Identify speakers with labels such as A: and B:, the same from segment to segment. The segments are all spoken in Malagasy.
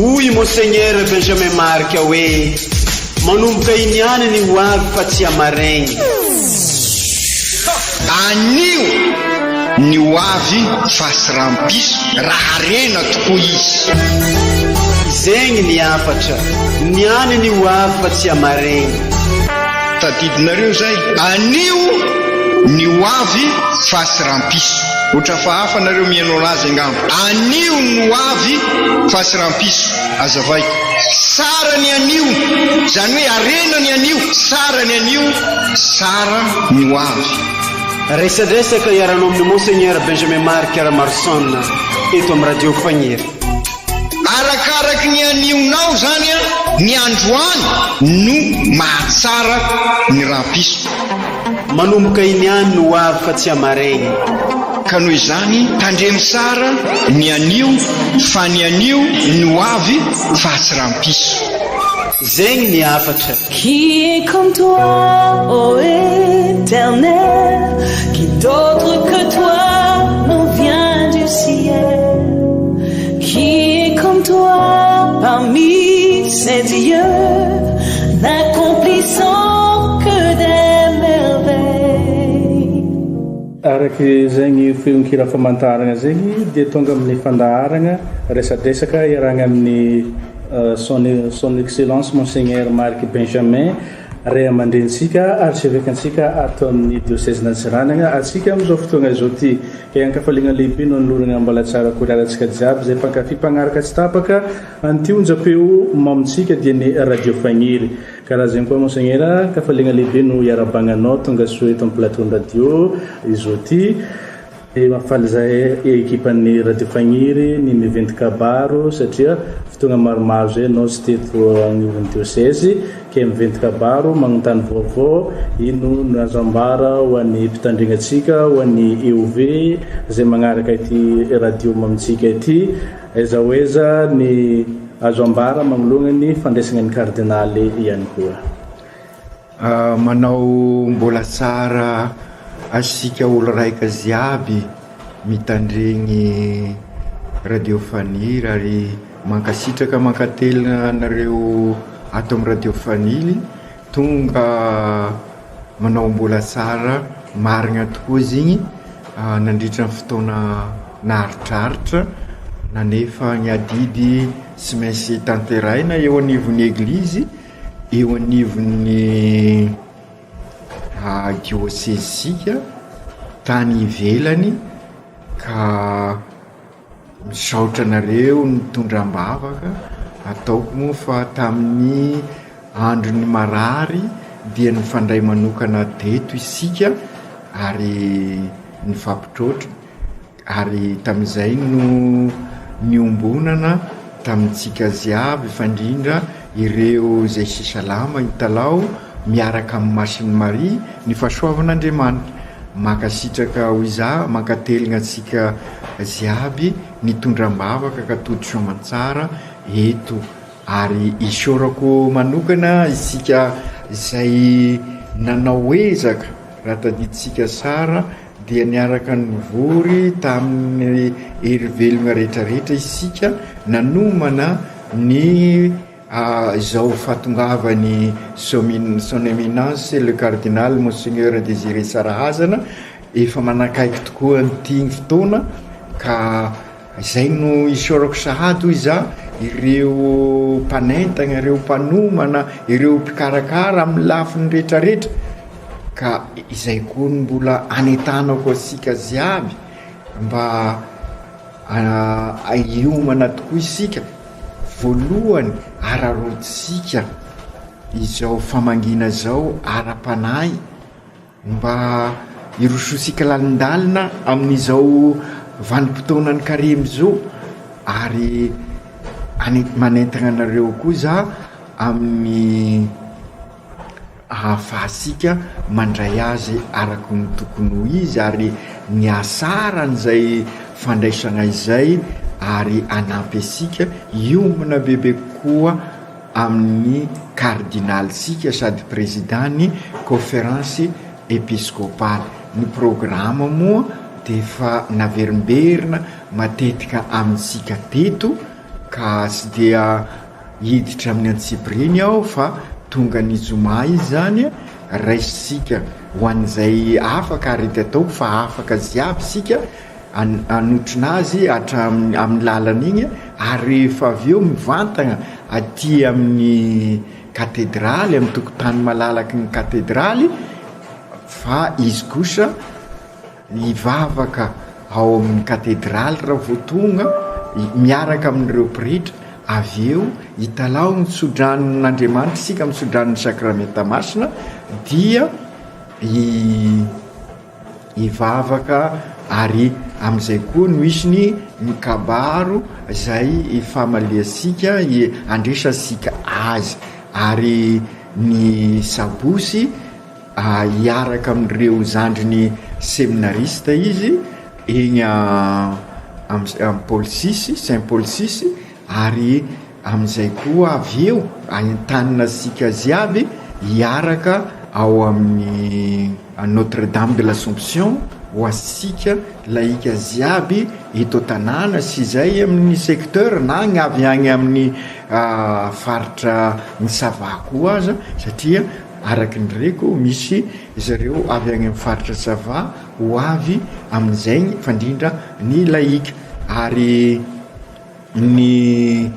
A: Hoy i Monseigneur Benjamin Marc hoe, Manomboka iny ihany ny ho avy fa tsy hamaregny.
B: Anio ny ho avy fa tsy rahampiso, raha harena tokoa izy.
A: Zegny ny hafatra, niany ny ho avy fa tsy hamaregny.
B: Tadidinareo zay? Anio ny ho avy fa tsy rahampiso. Ohatra hafahafa nareo mihaino anazy angamba. Anio ny ho avy fa tsy rahampiso. Azavaiko. Tsara ny anio, izany hoe harena ny anio, tsara ny anio, tsara ny ho avy.
A: Resadresaka iarahanao amin'i Monseigneur Benjamin Marc Ramaroson eto amin'ny Radio Fagniry.
B: Arakaraky ny anionao zany an, ny androany no mahatsara ny rahampiso.
A: Manomboka iny ihany no ho avy fa tsy hamaregny.
B: Ka noho izany tandremo tsara ny anio fa ny anio no ho avy fa tsy rahampiso.
A: Zegny ny hafatra.
C: Qui est comme toi, ô Eternel, qui d'autre que toi nous vient du ciel? Qui est comme toi parmi ces dieux, n'accomplissant que des merveilles?
D: Araka izegny feon-kira famantaragna zegny dia tonga amin'ny fandaharagna resadresaka iarahagna amin'ny Son Son Excellence Monseigneur Marc Benjamin, Ray aman-drenintsika, Archeveque-ntsika ato amin'ny Diosezin'Antsiranana. Antsika amin'izao fotoagna izao ity. Kay ankafaliagna lehibe no anoloragna Ambalatsara Korialantsika jiaby izay mpankafy mpagnaraka tsy tapaka an'ity onjam-peo mamintsika dia ny Radio Fagniry. Karaha zegny koa Monseigneur, ankafaliagna lehibe no iarahabagna anao tonga soa eto amin'ny plateau-n'ny radio izao ty. Mahafaly izahay ekipan'ny Radio Fagniry ny miventy kabaro satria fotoagna maromaro zay ianao tsy teto agnivon'ny diosezy ke miventy kabaro magnontany vaovao ino no azo ambara ho an'ny mpitandregny antsika ho an'ny EOV zay magnaraka ity radio mamintsika ity aiza ho aiza ny azo ambara magnoloagna ny fandraisagna ny kardinaly ihany koa.
B: Manao mbola tsara asika olo raika ziaby mitandregny radio faniry ary mankasitraka mankatelina anareo ato am radio fanily tonga manao mbola tsara marigna tokoa zegny nandritra ny fotoana naharitraritra nanefa ny adidy tsy maintsy tanterahina eo anivon'ny eglizy. Eo anivon'ny diosezintsika tany ivelany ka misaotra anareo nitondra am-bavaka, ataoko moa fa tamin'ny andron'ny marary dia nifandray manokana teto isika ary nifampitroatra. Ary tamin'izay no niombonana tamintsika ziavy fa indrindra ireo izay sy salama hitalaho miaraka amin'i Masin'i Maria ny fahasoavan'Andriamanitra. Mankasitraka ho izaho, mankateligna antsika ziaby nitondra am-bavaka ka tody soamantsara eto. Ary isaorako manokana isika izay nanao ezaka raha tadidintsika tsara dia niaraka nivory tamin'ny hery velona rehetrarehetra isika nanomana ny izao fahatongavan'i Son Eminence le Cardinal Monseigneur Désiré Tsarahazana, efa manakaiky tokoa an'ity ny fotoana ka izay no isaorako sahady hoy za ireo mpanentana, ireo mpanomana, ireo mpikarakara amin'ny lafiny rehetrarehetra. Ka izay koa no mbola anentanako antsika jiaby mba hiomana tokoa isika, voalohany araraotintsika izao famangiana izao ara-panahy mba hirosoantsika lalindalina amin'izao vanim-potoanan'ny karemy izao ary manentana anareo koa za amin'ny ahafahantsika mandray azy araka ny tokony ho izy ary ny hasaran'izay fandraisana izay ary hanampy antsika hiombona bebe kokoa amin'ny kardinalintsika sady prezidàn'ny kônferansy episkopaly. Ny programa moa dia efa naverimberina matetika amintsika teto. Ka tsy dia hiditra amin'ny antsipiriany aho fa tonga ny zoma izy izany, raisintsika ho an'izay afaka ary hita ataoko fa afaka jiaby isika hanotrona azy hatramin'ny amin'ny lalana iny ary rehefa avy eo mivantana aty amin'ny katedraly, amin'ny tokotany malalaky ny katedraly fa izy kosa Hivavaka ao amin'ny katedraly raha vao tonga, miaraka amin'ireo pretra, avy eo hitalaho ny tsodranon'Andriamanitra isika amin'ny tsodranon'ny sakramenta masina, dia hivavaka ary amin'izay koa no hisy ny ny kabaro izay hifamaliantsika, handresantsika azy, ary ny sabosy Hiaraka amin'ireo zandriny seminarista izy eny amin'ny Paul six, Saint Paul six, ary amin'izay koa avy eo entanina antsika jiaby hiaraka ao amin'ny Notre Dame de l'Assomption ho antsika laika jiaby eto an-tanàna sy izay amin'ny secteur na ny avy any amin'ny faritra ny Sava koa aza satria Araka ny reko, misy zareo avy any amin'ny faritra Sava ho avy amin'izay fa indrindra ny laïka. Ary ny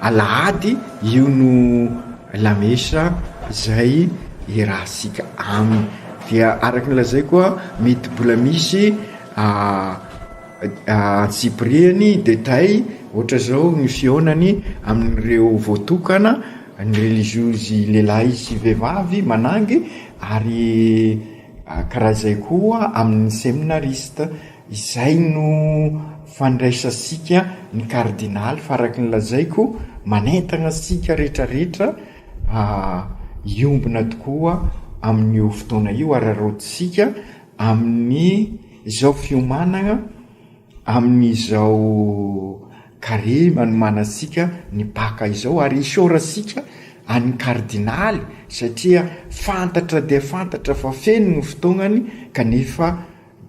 B: alahady io no lamesa izay iarahantsika aminy. Dia araka ny lazaiko, mety mbola misy antsipiriany, détail, ohatra izao ny fihaonany amin'ireo voatokana, ny reliziozy lehilahy sy vehivavy manangy ary karaha izay koa amin'ny seminarista. Izay no fandraisantsika ny kardinaly fa araka ny lazaiko manentana antsika rehetrarehetra hiombona tokoa amin'io fotoana io ary araraotintsika amin'ny izao fiomanana amin'izao karemy anomanantsika ny Paka izao ary isaorantsika an'ny kardinaly satria fantatra dia fantatra fa feno ny fotoanany kanefa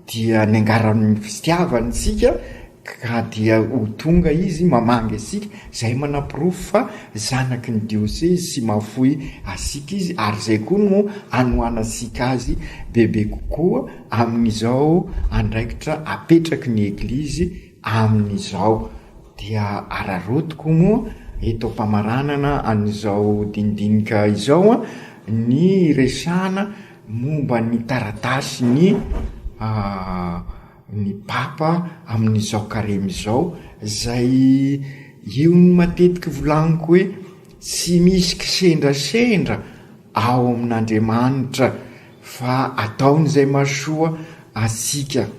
B: dia niangaran'ny fitiavany isika ka dia ho tonga izy mamangy antsika, izay manaporofo fa zanaky ny diosezy sy mahafoy antsika izy ary izay koa no anohanantsika azy bebe kokoa amin'izao andraikitra apetraky ny Eglizy amin'izao. Dia araraotiko moa eto am-pamaranana an'izao dinidinika izao ny hiresahana momba ny taratasin'ny ny Papa amin'izao karemy izao, izay io no matetiky volaniko hoe tsy misy kisendrasendra ao amin'Andriamanitra fa ataony izay mahasoa antsika,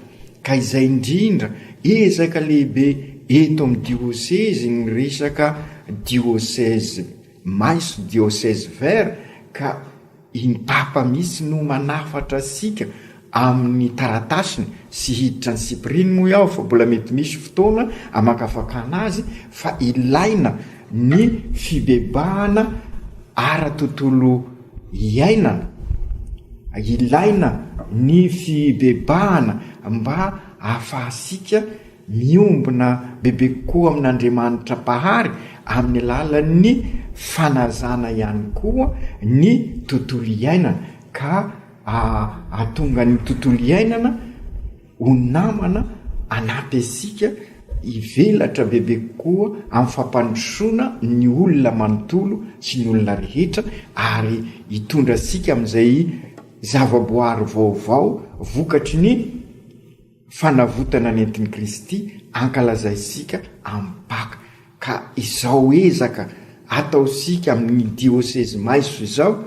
B: ka izay indrindra ezaka lehibe eto amin'ny diosezy ny resaka diocèse maitso, diocèse vert, ka Iny Papa mihitsy no manafatra antsika amin'ny taratasiny, tsy hiditra ny tsipiriany moa aho fa mbola mety misy fotoana hamakafakana azy fa ilaina ny fibebahana ara-tontolo iainana, ilaina ny fibebahana mba hahafahantsika Miombona bebe kokoa amin'Andriamanitra Mpahary amin'ny alalan'ny fanajana ihany koa ny tontolo iainana ka hahatonga ny tontolo iainana ho namana hanampy antsika hivelatra bebe kokoa amin'ny fampandrosoana ny olona manontolo sy ny olona rehetra ary hitondra antsika amin'izay zavaboary vaovao vokatry ny Fanavotana nentin'i Kristy ankalazaintsika amin'ny Paka. Ka izao ezaka ataontsika amin'ny diosezy Maiso izao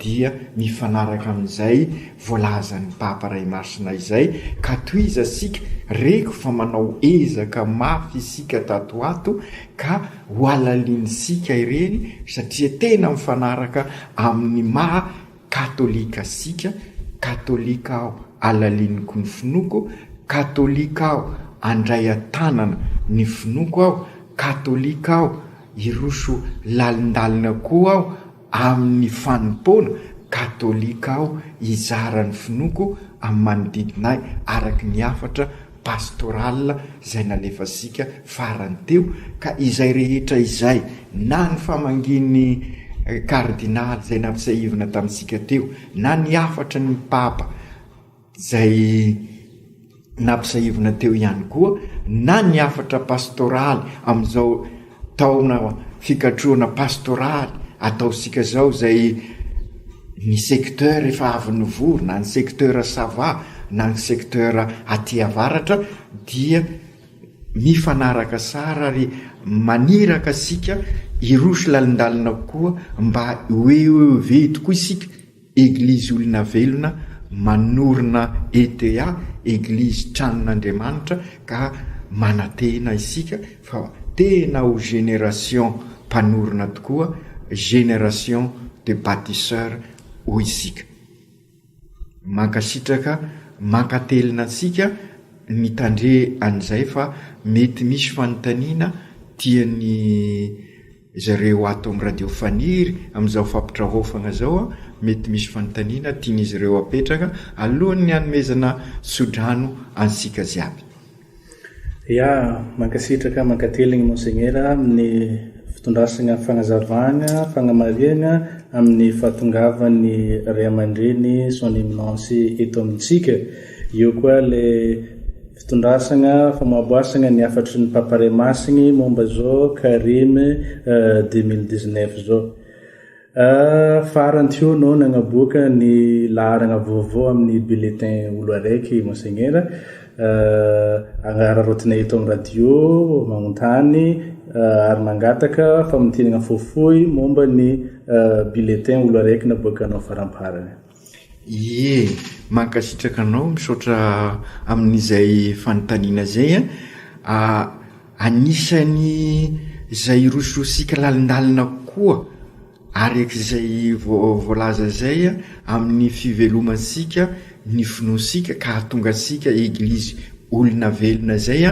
B: dia mifanaraka amin'izay voalazan'ny Papa Ray Masina izay, ka tohizantsika, reko fa manao ezaka mafy isika tato ho ato ka ho halalinintsika ireny satria tena mifanaraka amin'ny maha Katolika sika, Katolika aho alaliniko ny finoako, Katolika aho andray an-tanana ny finoako aho, Katolika aho hiroso lalindalina koa aho amin'ny fanompoana, Katolika aho hizara ny finoako amin'ny manodidina ahy araka ny hafatra. pastoral izay nalefasika farany teo ka izay rehetra izay na ny famangian'ny kardinaly izay nampitsiahivina tamintsika teo na ny hafatry ny papa izay nampitsiahivina teo ihany koa na ny hafatra pastoraly amin'izao taona fikatrohana pastoraly ataontsika izao izay ny secteur efa avy nivory na ny secteur Sava na ny secteur aty avaratra dia mifanaraka tsara ary maniraka antsika hiroso lalindalina kokoa mba ho eo eo tokoa isika Eglizy olona velona manorina ETA, Eglizy tranon'Andriamanitra, ka manantena isika fa tena ho génération mpanorina tokoa, génération de bâtisseurs hoy isika. Mankasitraka, mankatelina antsika mitandre an'izay fa mety misy fanontaniana tian'ny. Zareo ato amin'ny Radio Faniry amin'izao fampitraofana izao, mety misy fanontaniana tian'izy ireo apetraka alohan'ny hanomezana tsodrano antsika jiaby.
D: Ya, mankasitraka mankateligny Monseigneur amin'ny fitondrasagna fagnazavagna, fagnamarihagna amin'ny fahatongavan'ny Ray aman-dreny Son Eminence eto amintsika. Eo koa le Fitondrasagna famoaboasagna ny hafatry ny Papa Ray Masigny momba zao Carême 2019 zao. Farany teo anao nagnaboaka ny laharagna vaovao amin'ny bulletin olo araiky Monseigneur. Agnararaotinay eto amin'ny radio magnontany ary mangataka famintinagna fohifohy momba ny bulletin olo araiky naboakanao faramparany.
B: Ie, mankasitraka anao, misaotra amin'izay fanontaniana izay an. Anisan'ny izay hirosirosika lalindalina kokoa araka izay voalaza izay amin'ny fivelomantsika ny finoantsika ka hahatonga antsika Eglizy olona velona izay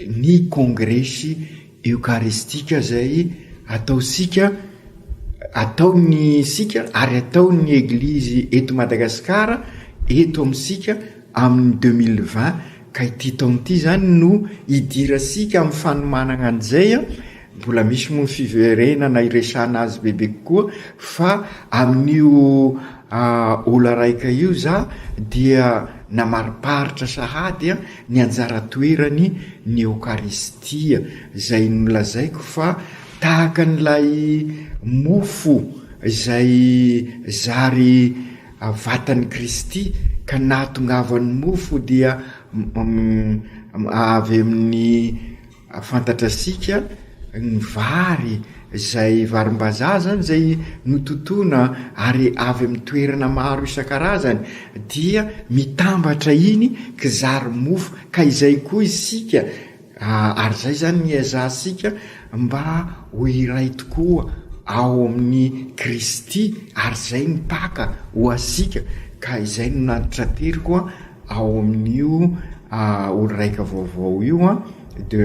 B: ny kongresy Eokaristika izay ataontsika, ataon'ny isika ary ataon'ny Eglizy eto Madagasikara, eto amintsika amin'ny 2020, ka ity taona ity izany no hidirantsika amin'ny fanomanana an'izay, mbola misy moa ny fiverenana hiresahana azy bebe kokoa fa amin'io ola raika io za dia namariparitra sahady ny anjara toerany ny Eokaristia, izay nolazaiko fa tahaka an'ilay mofo izay zary vatan'i Kristy ka nahatongavan'ny mofo dia avy amin'ny Fantatrasika ny vary izay varimbazaha zany izay nototoina ary avy amin'ny toerana maro isan-karazany dia mitambatra iny kizary mofo ka izay koa isika ary izay zany ny iezahantsika mba ho iray tokoa ao amin'ny Kristy ary izay ny Paka ho antsika ka izay no nantitrateriko Ao amin'io olo raika vaovao io de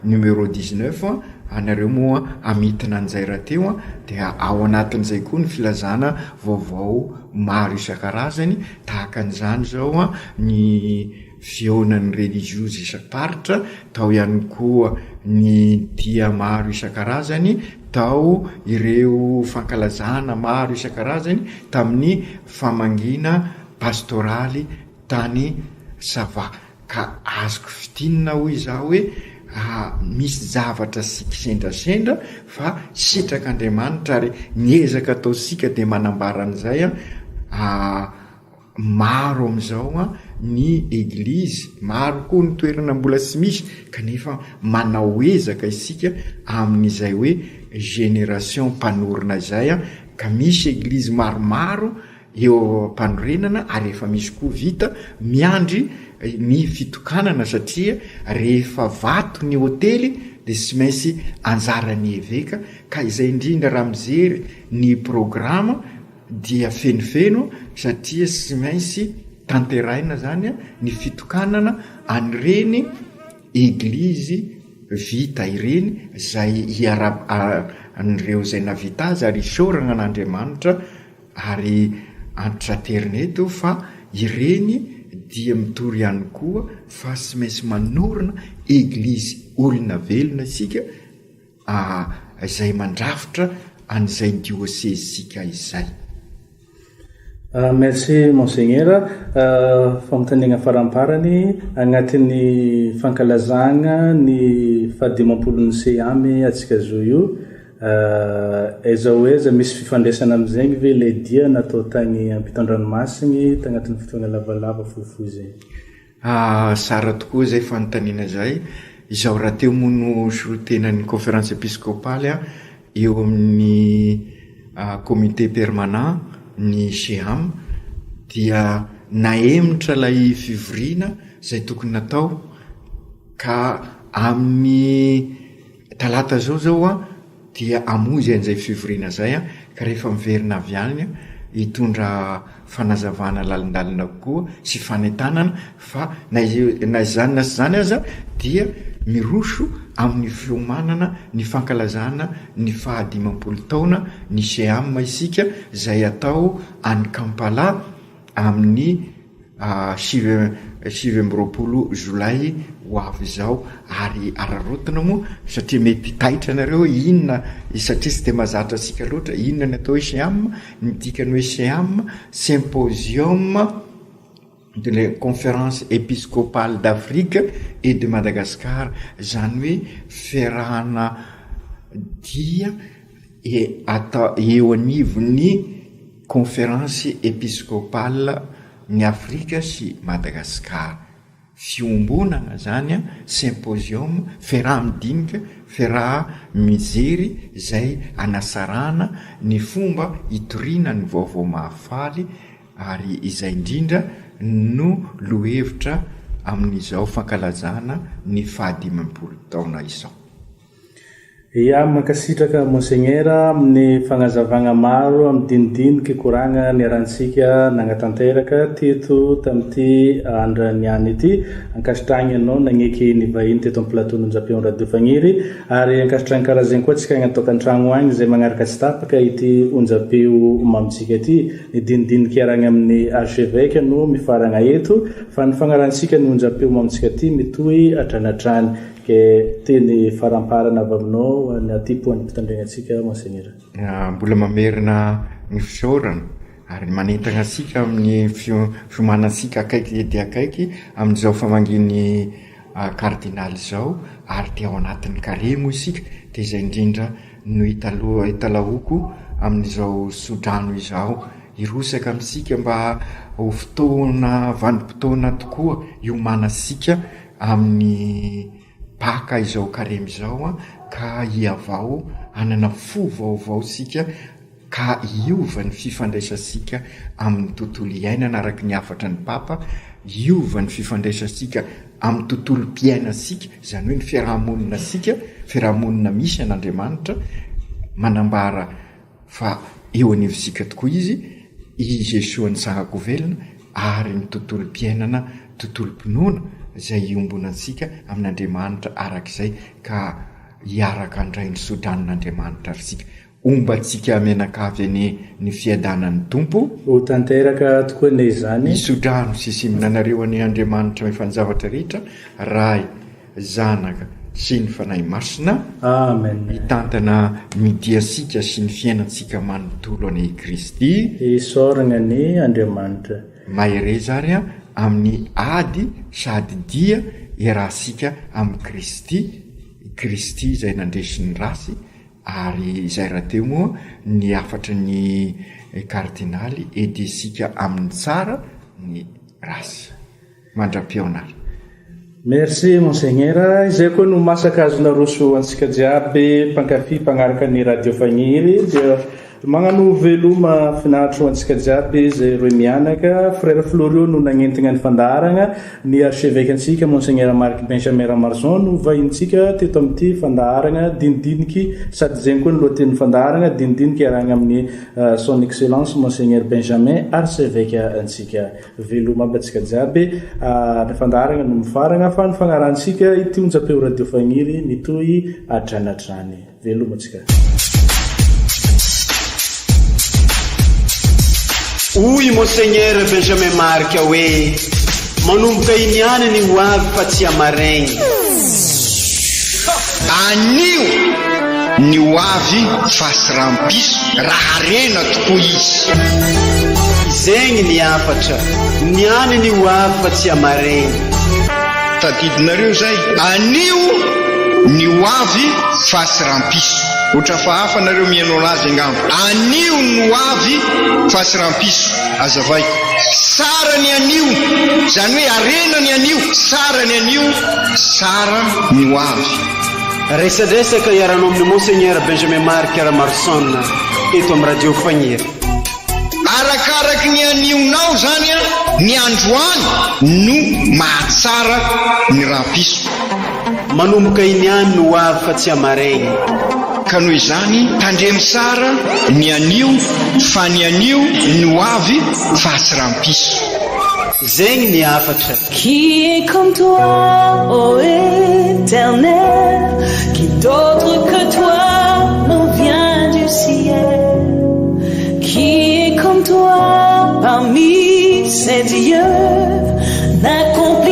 B: numéro 19 anareo moa amitina an'izay rahateo dia ao anatin'izay koa ny filazana vaovao maro isan-karazany tahaka an'izany izao ny fihaonan'ny relijiozy isam-paritra, tao ihany koa ny dia maro isan-karazany, tao ireo fankalazana maro isan-karazany tamin'ny famangiana pastoraly tany Sava ka azoko fintinina hoy izaho hoe misy zavatra sy kisendrasendra fa sitrak'Andriamanitra ary ny ezaka ataontsika dia manambara an'izay maro amin'izao ny eglizy, maro koa ny toerana mbola tsy misy kanefa manao ezaka isika amin'izay hoe génération mpanorina izay ka misy eglizy maromaro eo am-panorenana ary efa misy koa vita miandry ny fitokanana satria rehefa vato ny hotely dia tsy maintsy anjaran'ny eveka ka izay indrindra raha mijery ny programa dia fenofeno satria tsy maintsy tanteraina zany ny fitokanana an'ireny eglizy vita ireny izay iarahan'ireo izay navita azy ary isaorana an'Andriamanitra Ary antitraterina eto fa ireny dia mitory ihany koa fa tsy maintsy manorina Eglizy olona velona isika izay mandrafitra an'izay diosezintsika izay.
D: Merci Monseigneur. Fanontaniana faramparany, agnatin'ny fankalazagna ny fahadimampolon'ny Seame atsika zo io, aiza ho aiza misy fifandraisana amin'izegny ve ilay dia natao tagny ampitan-dranomasigny tagnatin'ny fotoagna lavalava fohifohy zegny?
B: Tsara tokoa izay fanontaniana izay. Izaho rahateo moa no solontenan'ny Conférence Episcopale eo amin'ny Comité Permanent ny SEAM dia nahemotra ilay fivoriana izay tokony natao ka amin'ny Talata izao izao an, dia hamonjy an'izay fivoriana izay an, ka rehefa miverina avy any hitondra fanazavana lalindalina kokoa sy fanentanana fa na na izany na tsy izany aza dia miroso amin'ny fiomanana ny fankalazana ny faha 50 taona ny SEAM isika izay atao any Kampala amin'ny 29 jolay ho avy izao ary araraotina moa satria mety taitra anareo hoe inona satria tsy dia mahazatra antsika loatra inona ny atao hoe SEAM, ny dikan'ny hoe SEAM, Symposium de la Conférence Episcopale d'Afrique et de Madagascar, izany hoe fiarahana dia atao eo anivon'ny Conférence Episcopale ny Afrika sy Madagasikara. Fiombonana izany, symposium, fiaraha-midinika, fiaraha-mijery izay anasarahana ny fomba hitoriana ny vaovao mahafaly ary izay indrindra no lohevitra amin'izao fankalazana ny fahadimampolo taona izao.
D: Ya, mankasitraka Monseigneur amin'ny fagnazavagna maro amin'ny dinidiniky koragna niarahantsika nagnatanteraka teto tamin'ity andra niany ity. Ankasitrahagna ianao nagneky nivahiny teto amin'ny plateau n'Onjam-peon'ny Radio Fagniry ary ankasitrahagna karaha zegny koa antsika agny an-tokantragno agny izay magnaraka tsy tapaka ity onjam-peo mamintsika ity. Ny dinidiniky iarahagna amin'ny Archevêque no mifaragna eto fa ny fagnarahantsika ny onjam-peo mamintsika ity mitohy hatrany hatrany. Ke teny faramparana avy aminao ho an'ny aty poan'ny mpitandregna antsika Monseigneur.
B: Mbola mamerina ny fisaorana ary manentana antsika amin'ny fiomanantsika akaiky dia akaiky amin'izao famangian'ny kardinaly izao ary dia ao anatin'ny karemy hoy isika dia izay indrindra no italahoako amin'izao tsodrano izao hirotsaka amintsika mba ho fotoana vanim-potoana tokoa hiomanantsika amin'ny Paka izao karemy izao ka hihavao hanana fo vaovao isika ka hiova ny fifandraisantsika amin'ny tontolo iainana araka ny hafatra ny Papa, hiova ny fifandraisantsika amin'ny tontolom-piainantsika, izany hoe ny fiaraha-moninantsika, fiaraha-monina misy an'Andriamanitra, manambara Fa eo anivontsika tokoa Izy, i Jesoa nitsangako velona, ary ny tontolom-piainana, tontolom-pinoana izay iombonantsika amin'Andriamanitra arak'izay ka hiaraka handray ny tso-dranon'Andriamanitra ary isika. Homba antsika mianakavy anie ny fiadanan'ny Tompo.
D: Ho tanteraka tokoa anie izany.
B: Hitso-drano sy hisimbina anareo anie Andriamanitra Efa ny zavatra rehetra, Ray. Zanaka sy ny Fanahy Masina.
D: Amen.
B: Hitantana ny diantsika sy ny fiainantsika manontolo anie i Kristy.
D: Isaoragna anie Andriamanitra.
B: Mahereza ary amin'ny ady sady dia iarahantsika amin'i Kristy, i Kristy izay nandresy ny ratsy ary izay rahateo moa ny hafatry ny Kardinaly edintsika amin'ny tsara ny ratsy. Mandra-pihaona ary.
D: Merci Monseigneur, izay koa no masaka azo naroso ho antsika jiaby mpankafy mpagnaraka ny radio Fagniry dia magnano veloma finaritra ho antsika jiaby izay roe mianaka, Frère Florio no nagnentigna ny fandaharagna, ny Archevêque antsika Monseigneur Marc Benjamin Ramaroson no vahintsika teto amin'ity fandaharagna dinidiniky sady zegny koa ny lohatenin'ny fandaharagna dinidiniky iarahagna amin'ny Son Excellence Monseigneur Benjamin Archevêque antsika. Veloma aby antsika jiaby. Ny fandaharagna no mifaragna fa ny fagnarahantsika ity onjam-peo radio Fagniry mitohy hatrany hatrany. Veloma antsika.
A: Hoy Monseigneur Benjamin Marc hoe. Manomboka iny ihany ny ho avy fa tsy hamaregny.
B: Anio ny ho avy fa tsy rahampiso, raha harena tokoa izy.
A: Zegny ny hafatra, niany ny ho avy fa tsy hamaregny.
B: Tadidinareo zay? Anio ny ho avy fa tsy rahampiso. Ohatra hafahafa nareo mihaino anazy angamba. Anio ny ho avy fa tsy rahampiso. Azavaiko. Tsara ny anio, izany hoe harena ny anio, tsara ny anio, tsara ny ho avy.
A: Resadresaka iarahanao amin'i Monseigneur Benjamin Marc Ramaroson eto amin'ny Radio Fagniry.
B: Arakaraky ny anionao izany ny androany no mahatsara ny rahapiso.
A: Manomboka iny ihany no ho avy fa tsy hamaregny.
B: Ka noho izany tandremo tsara ny anio fa ny anio no avy fa tsy rahampiso.
A: Zegny ny hafatra.
C: Qui est comme toi, ô Éternel, qui d'autre que toi nous vient du ciel? Qui est comme toi parmi ces dieux? N'accomplit.